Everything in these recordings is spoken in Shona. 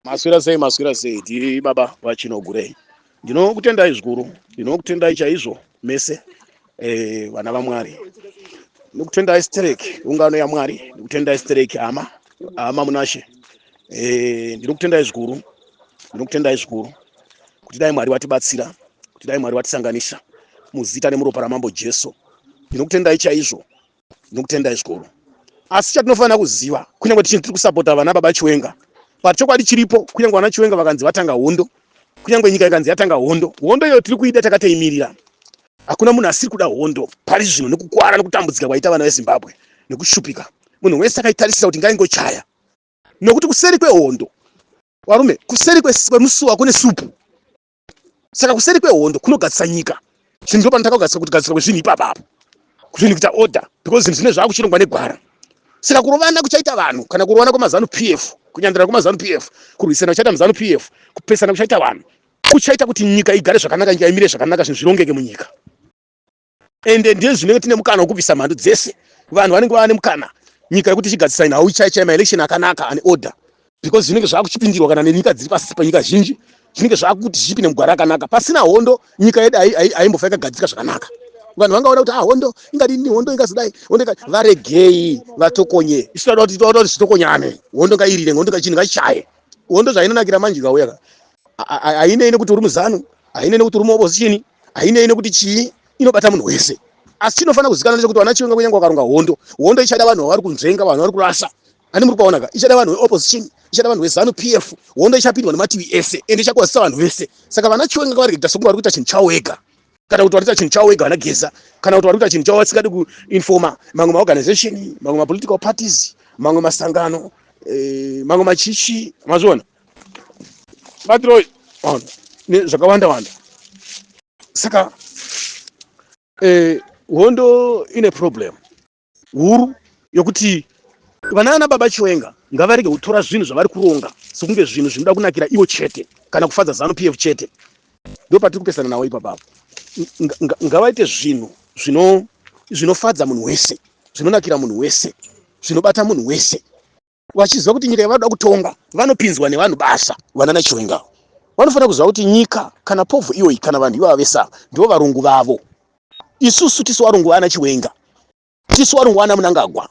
Maswera sei, maswera sei, tiri baba vaChinogurei. Ndinokutendai zvikuru, ndinokutendai chaizvo mese vana vaMwari. Ndinokutendai sterek, ungano yaMwari, ndinokutendai sterek hama, hama munashe. Ndinokutendai zvikuru, ndinokutendai zvikuru kuti dai Mwari vatibatsira, kuti dai Mwari vatisanganisa muzita nemuropa raMambo Jesu. Ndinokutendai chaizvo. Ndinokutendai zvikuru. Asi chatinofanira kuziva, kunyange tichinzi tiri kusapota vana baba Chiwenga, but chokwadi chiripo, kunyange vana Chiwenga vakanzi vatanga hondo, kunyange nyika ikanzi yatanga hondo, hondo iyo tiri kuida takatoimirira. Hakuna munhu asiri kuda hondo pari zvino nekukwara nekutambudzika kwaita vana veZimbabwe nekushupika. Munhu wese akaitarisira kuti ngaingochaya. Nokuti kuseri kwehondo, varume, kuseri kwemusuwa kune supu. Saka kuseri kwehondo kunogadzisa nyika. Zvinhu ndo panotanga kugadzisa kuti gadziswa kwezvinhu ipapa apo. Zvinhu kuita order because zvinhu zvine zvakuchirongwa negwara. Saka kurovana kuchaita vanhu kana kurovana kwemaZanu PF, kunyandira kwemaZanu PF, kurwisana kuchaita muZanu PF, kupesana kuchaita vanhu kuchaita kuti nyika igare zvakanaka, nyika imire zvakanaka, zvinhu zvirongeke munyika. Ende ndiye zvinenge tine mukana wekubvisa mhandu dzese. Vanhu vanenge vava nemukana nyika yekuti ichigadzisa nhau chai chai maelection akanaka ane order because zvinenge zvakuchipindirwa kana nenyika dziri pasi panyika zhinji zvinenge zvakuti zvichipinda mugwara rakanaka. Pasina hondo nyika yedu haimbofa yakagadzika zvakanaka. Vanhu vangaona kuti ah, hondo ingadini, hondo ingazodai, hondo inga varegei vatokonye. Isu toda kuti toda kuti zvitokonyane, hondo ngairire, hondo ngachinhu ngachichaye. Hondo zvainonakira manje ikauya ka hainei nekuti uri muZanu, hainei nekuti uri muopposition, hainei nekuti chii, inobata munhu wese. Asi chinofanira kuzikanwa ndechekuti vana Chiwenga kunyange vakaronga hondo, hondo ichada vanhu vavari kunzvenga, vanhu vari kurasa. Ani muri kupaona ka? Ichada vanhu veopposition, ichada vanhu veZanu PF. Hondo ichapindwa nemativi ese ende ichakwazisa vanhu vese. Saka vana Chiwenga ngavarege kuita sekunge vari kuita chinhu chavo vega, kana kuti vari kuita chinhu chavo vega vana Geza, kana kuti vari kuita chinhu chavo vasingadi kuinfoma mamwe maorganization, mamwe mapolitical parties, mamwe masangano, mamwe machichi, mazviona batiroi zvakawanda wanda. Saka hondo ine problem huru yokuti vana baba Chiwenga ngavarege kutora zvinhu zvavari kuronga sekunge zvinhu zvinoda kunakira ivo chete kana kufadza ZANU PF chete. Ndo patiri kupesana navo ipapapo. Ngavaite zvinhu zvinofadza munhu wese, zvinonakira munhu wese, zvinobata munhu wese, vachiziva kuti nyika yavanoda kutonga vanopinzwa nevanhu basa. Vana Chiwenga vanofanira kuziva kuti nyika kana povho iyoyi kana vanhu ivava vese ava ndivo varungu vavo. Isusu tisu varungu vana Chiwenga, tisu varungu vana Mnangagwa,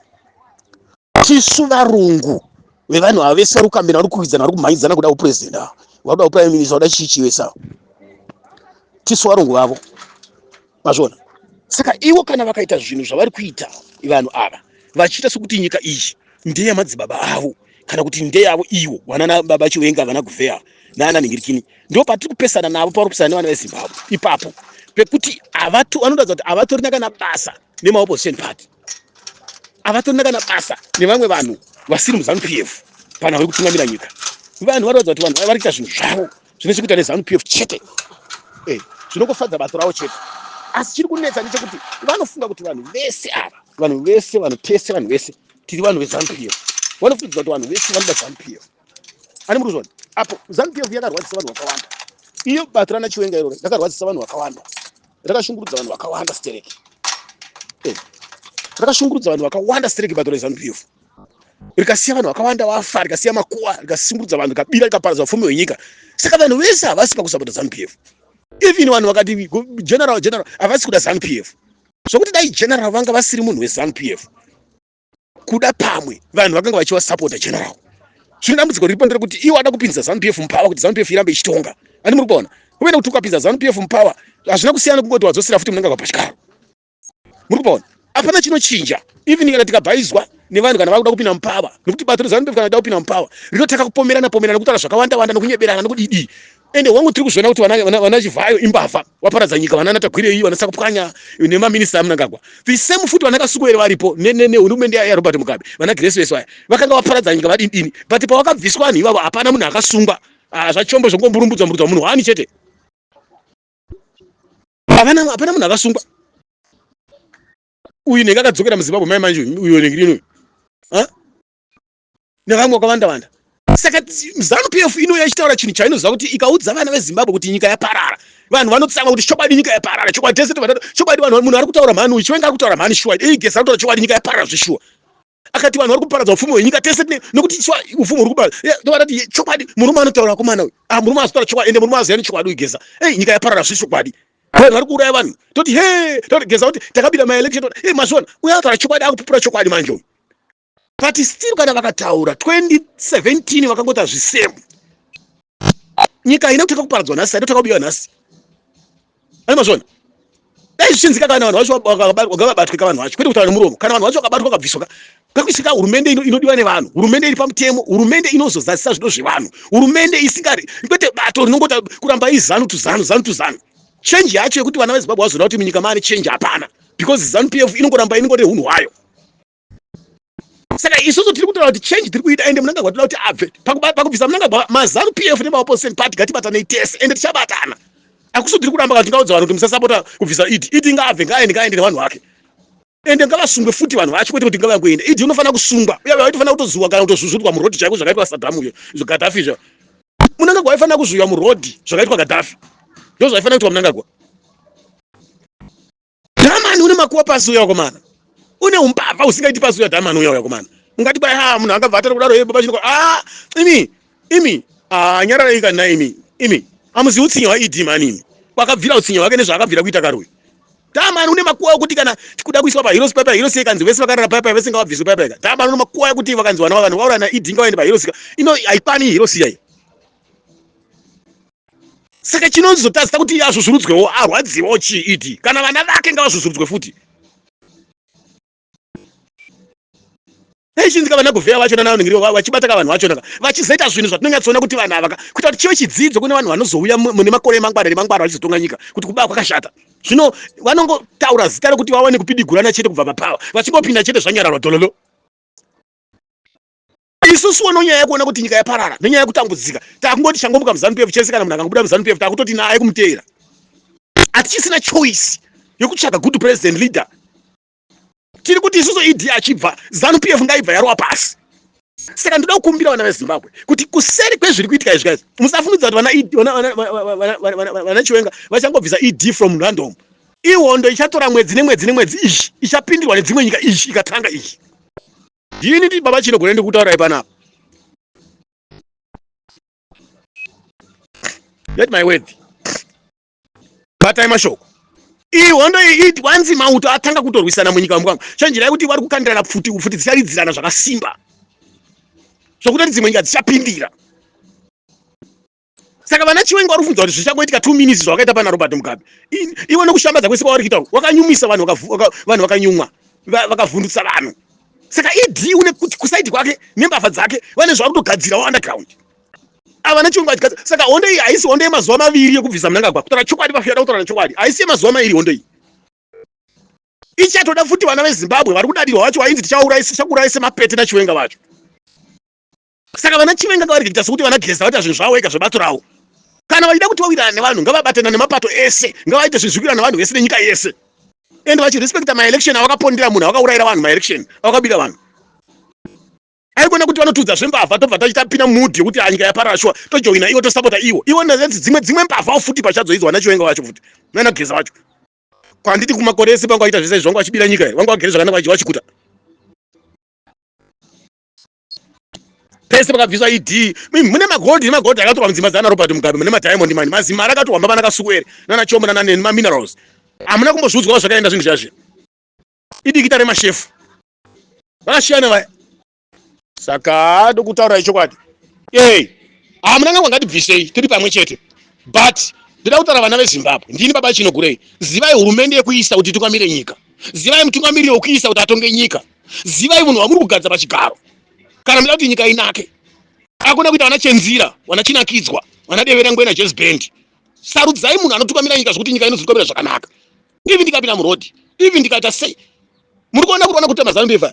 tisu varungu vevanhu ava vese vari kukambira, vari kukwikwidzana, vari kumhanyidzana kuda upresident, ava vari kuda uprime minister, kuda chii chii vese ava, tisu varungu vavo. Mazviona? Saka ivo kana vakaita zvinhu zvavari kuita vanhu ava, vachiita sekuti nyika iyi ndeyamadzibaba avo kana kuti ndeyavo ivo vana baba Chiwenga, vana Guvheya nana Ningirikini, ndo patiri kupesana navo, pavari kupesana nevana veZimbabwe ipapo, pekuti vanoratidza kuti havatorina kana basa nemaopposition party, havatorina kana basa nevamwe vanhu vasiri muZanu PF panhau yekutungamira nyika. Vanhu vanoratidza kuti vanhu vari kuita zvinhu zvavo zvine chekuita neZanu PF chete, zvinongofadza bato ravo chete. Asi chiri kunetsa ndechekuti vanofunga kuti vanhu vese ava, vanhu vese, vanhu tese, vanhu vese tiri vanhu veZanu PF. Vanofungidzira kuti vanhu vese vanoda ZANU PF. Ani muri kuzviona apo? ZANU PF yakarwadzisa vanhu vakawanda. Iyo bato rana Chiwenga iroro rakarwadzisa vanhu vakawanda, rakashungurudza vanhu vakawanda stereki, rakashungurudza vanhu vakawanda stereki bato reZANU PF, rikasiya vanhu vakawanda vafa, rikasiya makuwa, rikashungurudza vanhu, rikabira, rikaparadza upfumi hwenyika. Saka vanhu vese havasi pakusapota ZANU PF. Even vanhu vakati general, general, havasi kuda ZANU PF. Zvokuti dai general vanga vasiri munhu weZANU PF, kuda pamwe vanhu vakanga vachivasapota general. Zvino dambudziko riripo nderekuti iwo ada kupinza ZANU PF mupower kuti ZANU PF irambe ichitonga. Ani muri kuona uvene kuti ukapinza ZANU PF mupower hazvina kusiyana kungoti wadzosera futi munenge pachikaro. Muri kupaona hapana chinochinja, even kana tikabhaizwa nevanhu kana vakuda kupinda mupower, nekuti bato reZANU PF kana rida kupinda mupower rinotanga kupomerana pomerana, kutaura zvakawanda wanda, nokunyeberana, nokudidii. Ende wangu tiri kuzviona kuti vana Chivhayo imbavha, vaparadza nyika, vana Tagwirei, vana Sakupwanya nemaminista aMnangagwa, the same futi vana Kasukuwere varipo nehurumende yaRobert Mugabe, vana Grace vese vaya vakanga vaparadza nyika vadini dini. But pavakabviswa vanhu ivavo hapana munhu akasungwa. Zvachombo zvongomburumbudzwa mburudzwa munhu wani chete, hapana munhu akasungwa. Uyu nenge akadzokera muZimbabwe mai manje uyu nenge nevamwe vakawanda wanda. Saka ZANU PF inouya ichitaura chinhu chainoziva kuti ikaudza vana veZimbabwe kuti nyika yaparara, vanhu vanotsamwa kuti chokwadi nyika yaparara, chokwadi tese chokwadi vanhu, munhu ari kutaura mhani uyu Chiwenga ari kutaura mhani shuwa, Geza ari kutaura chokwadi, nyika yaparara zveshuwa. Akati vanhu vari kuparadza upfumi hwenyika tese tine nokuti swa upfumi huri kuparadza. Ndovati chokwadi murume anotaura akomana uyu. Ah, murume azotaura chokwadi ende murume aziva nechokwadi uyu Geza. Ei, nyika yaparara zvechokwadi. Vanhu vari kuuraya vanhu. Toti he, toti Geza kuti takabira maelection. Toti, hey, mazviona, uyu anotaura chokwadi akupupura chokwadi manje uyu. But still kana vakataura 2017 vakangoita zvisemu. Nyika haina kutanga kuparadzwa nhasi, haina kutanga kubiwa nhasi. Ani mazviona? Dai zvichinzika kana vanhu vacho ngavabatwe ka vanhu vacho kwete kutaura nemuromo. Kana vanhu vacho vakabatwa vakabviswa ka ngakuisika hurumende inodiwa nevanhu, hurumende iri pamutemo, hurumende inozozadzisa zvido zvevanhu, hurumende isingari kwete bato rinongota kuramba izanu to zanu, zanu to zanu. Change yacho yekuti vana veZimbabwe vazoona kuti munyika maane change hapana because zanu PF inongoramba inongori hunhu hwayo. Saka isusu tiri kutaura kuti change tiri kuida ende Mnangagwa toda kuti abve. Pakubvisa Mnangagwa maZanu PF nemaopposition party ngatibatanei tese ende tichabatana. Akusu tiri kuramba kana tingaudza vanhu kuti musasapota kubvisa ED. ED ngaabve ngaaende ngaaende nevanhu vake. Ende ngavasungwe futi vanhu vacho kwete kuti ngavakuenda. ED unofanira kusungwa. Uye vaitofanira kutozuwa kana kutozvuzvurwa muroad chaiko zvakaitwa Saddam uyo. Izvo Gaddafi izvo. Mnangagwa aifanira kuzvuya muroad zvakaitwa Gaddafi. Ndozvaifanira kuitwa Mnangagwa. Dhamani une makuwa pasi uya wakomana. Une umbavha usingaiti pasi uya dhamani uya wakomana. Ungati kwai ha munhu angabva atara kudaro baba chinoko ah imi imi ah nyararai kana imi imi amuzi utsinye hwa ED mani imi. Kwakabvira utsinye hwake nezvaakabvira kuita kare uyu. Dhamani une makuwa ekuti kana tikuda kuiswa pa heroes papa heroes yekanzi vese vakarara papa vese ngavabviswe papa ika. Dhamani une makuwa ekuti vakanzi vana vanhu vauraya na ED ngavaende pa heroes. Ino haikwani heroes iya. Saka chinozotadzisa kuti iye azvuzvurudzwewo arwadziwawo chii ED? Kana vana vake ngavazvuzvurudzwe futi. Dai chinzi vana Govheya vacho nana vanenge vachibata ka vanhu vacho naka vachizoita zvinhu zvatinonyatsoona kuti vanhu ava kuita kuti chive chidzidzo kune vanhu vanozouya mune makore emangwana nemangwana vachizotonga nyika kuti kuba kwakashata. Zvino vanongotaura zita rekuti vawane kupidigurana chete kubva papower vachingopinda chete zvanyararwa dololo. Isusuwo nonyaya yekuona kuti nyika yaparara nenyaya yekutambudzika takungoti changomuka muZanu PF chese kana munhu akangobuda muZanu PF takutoti naye kumuteera. Hatichisina choice yekutsvaga good president leader. Tiri kuti isusu ED achibva ZANU PF ngaibva yarova pasi. Saka ndoda kukumbira vana veZimbabwe kuti kuseri kwezviri kuitika izvi guys, musafungidza kuti vana ED vana Chiwenga vachangobvisa ED from random. Ihondo ichatora mwedzi nemwedzi nemwedzi izvi ichapindirwa nedzimwe nyika izvi ikatanga izvi. Ndini ndi baba chino gore ndikutaurai panapa. Get my word. Batai mashoko. Iyi hondo iyi wanzi mauto atanga kutorwisana munyika mwangu. Chenjerai kuti vari kukandirana pfuti pfuti dzicharidzirana zvakasimba. Zvokutoti dzimwe nyika dzichapindira. Saka vana Chiwenga vari kufunza kuti zvichangoitika 2 minutes zvavakaita pana Robert Mugabe. Iwe nokushambadza kwese kwavari kuita wakanyumisa vanhu vanhu vakanyumwa vakavhundutsa vanhu. Saka ED une kuti kusaidi kwake nembavha dzake vane zvavari kutogadzirawo underground. Ava vana Chiwenga vachigadzira. Saka hondo iyi haisi hondo yemazuva maviri yekubvisa Mnangagwa. Kutaura chokwadi vafiyada kutaura chokwadi. Haisi yemazuva mairi hondo iyi. Ichatoda futi vana veZimbabwe vari kudadirwa vacho vainzi tichakuurayisa semapete naChiwenga vacho. Saka vana Chiwenga ngavarege kuita sekuti vana Geza vaita zvinhu zvavo vega zvebato ravo. Kana vachida kuti vawirirane nevanhu ngavabatana nemapato ese, ngavaite zvinhu zvikuwirirana nevanhu vese nenyika yese. And vachirespecta maelection avakapondera munhu avakaurayira vanhu maelection avakabira vanhu. Aikona kuti vanotiudza zvembavha tobva taita pina mood yekuti ah, nyika yaparara shuwa tojoina iwo tosapota iwo. Iwo dzimwe dzimwe mbavhawo futi pachadzo idzo vana Chiwenga vacho futi nana Geza vacho. Kwanditi kumakore ese vanga vachiita zvese izvi vanga vachibira nyika here? Vanga vagere zvakanaka vachikuta. Pese pakabviswa ED mune magold nemagold akatorwa mudzimba dzana Robert Mugabe mune madiamond mani mazimari akatorwa mabana kasukuwere nana chombo nana neni maminerals hamuna kumbozviudzwa zvakaenda zvinhu zvazvo idikita remashefu vakashiyana vaya saka ndokutaura ichokwadi ei hamuna ngangwa ngatibvisei tiri pamwe chete but ndoda kutaura vana veZimbabwe ndini baba Chinogurei zivai hurumende yekuisa kuti itungamire nyika zivai mutungamiriri wekuisa kuti atonge nyika zivai munhu wamuri kugadza pachigaro kana muda kuti nyika inake akuna kuita vana chenzira vana chinakidzwa vana devera ngwena jazz band sarudzai munhu anotungamira nyika zvekuti nyika inozotungamira zvakanaka even ndikapinda murodhi even ndikaita sei muri kuona kuona kuti mazanu pf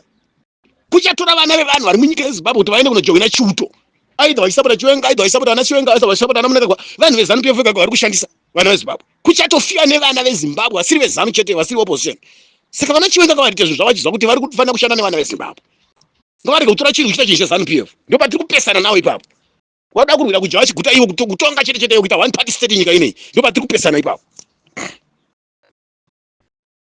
kuchatora vana vevanhu vari munyika yeZimbabwe kuti vaende kunojoina chiuto aidha vachisapota Chiwenga aidha vachisapota vana Chiwenga aidha vachisapota vana Mnangagwa vanhu veZanu PF vega vari kushandisa vana veZimbabwe kuchatofiwa nevana veZimbabwe vasiri veZanu chete vasiri opposition saka vana Chiwenga ngavaite zvinhu zvavo vachiziva kuti vari kufanira kushanda nevana veZimbabwe ngavarege kutora chinhu kuchita chinhu cheZanu PF ndopatiri kupesana nawo ipapo vanoda kurwira kudya vachiguta ivo kutonga chete chete kuita one party state nyika ineyi ndopatiri kupesana ipapo.